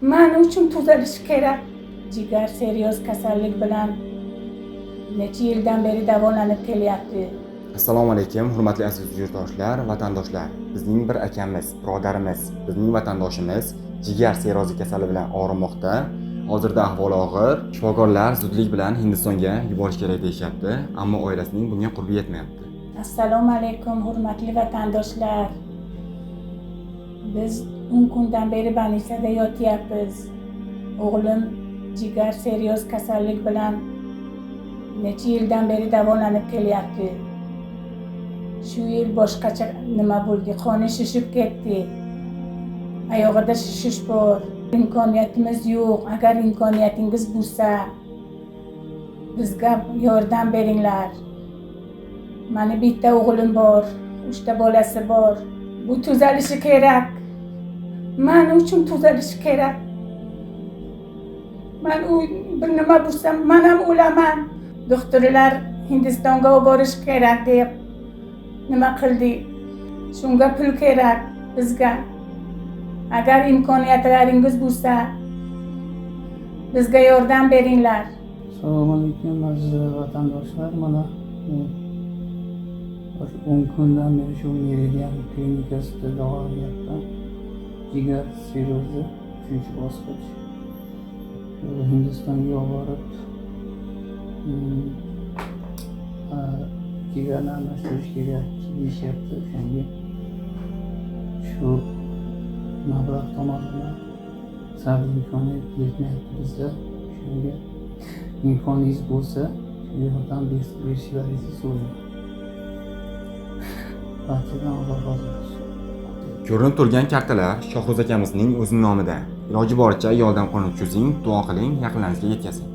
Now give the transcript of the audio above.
Mani uchun tuzalishi kerak. Jigar seryoz kasallik bilan necha yildan beri davolanib kelyapti. Assalomu alaykum, hurmatli aziz yurtdoshlar, vatandoshlar. Bizning bir akamiz, birodarimiz, bizning vatandoshimiz jigar sirrozi kasali bilan og'rimoqda. Hozirda ahvoli og'ir. Shifokorlar zudlik bilan Hindistonga yuborish kerak deyishyapti, ammo oilasining bunga qurbi yetmayapti. Assalomu alaykum, hurmatli vatandoshlar. Biz 10 kundan beri больница da yotyapmiz. O'g'lim jigar seryoz kasallik bilan necha yildan beri davolanib kelyapti. Shu yil boshqacha nima bo'ldi, qoni shishib ketdi. Oyog'ida shishish bor. Imkoniyatimiz yo'q. Agar imkoniyatingiz bo'lsa, bizga yordam beringlar. Mani bitta o'g'lim bor, uchta bolasi bor. Bu tuzalishi kerak. Mani uchun tuzalishi kerak. Man u bir nima bo'lsa, man ham o'laman. Doktorlar Hindistonga olib borish kerak deb nima qildi. Shunga pul kerak bizga. Agar imkoniyatlaringiz bo'lsa, bizga yordam beringlar. Assalomu alaykum, aziz vatandoshlar. Mana bir 10 kundan beri shu Meridian klinikasida davolanyapman. Jigar sirrozi uchinchi bosqich. Shu Hindistonga olib borib, jigarni almashtirish kerak deyishyapti. O'shanga shu mablag' tomonlama sal imkoniyat yetmayapti bizda. O'shanga imkoningiz bo'lsa, shu yordam berishlaringizni so'rayman. Barchadan Alloh rozi bo'lsin. Ko'rinib turgan kartalar Shohruz akamizning o'zining nomida. Iloji boricha yordam qo'lini cho'zing, duo qiling, yaqinlaringizga yetkazing.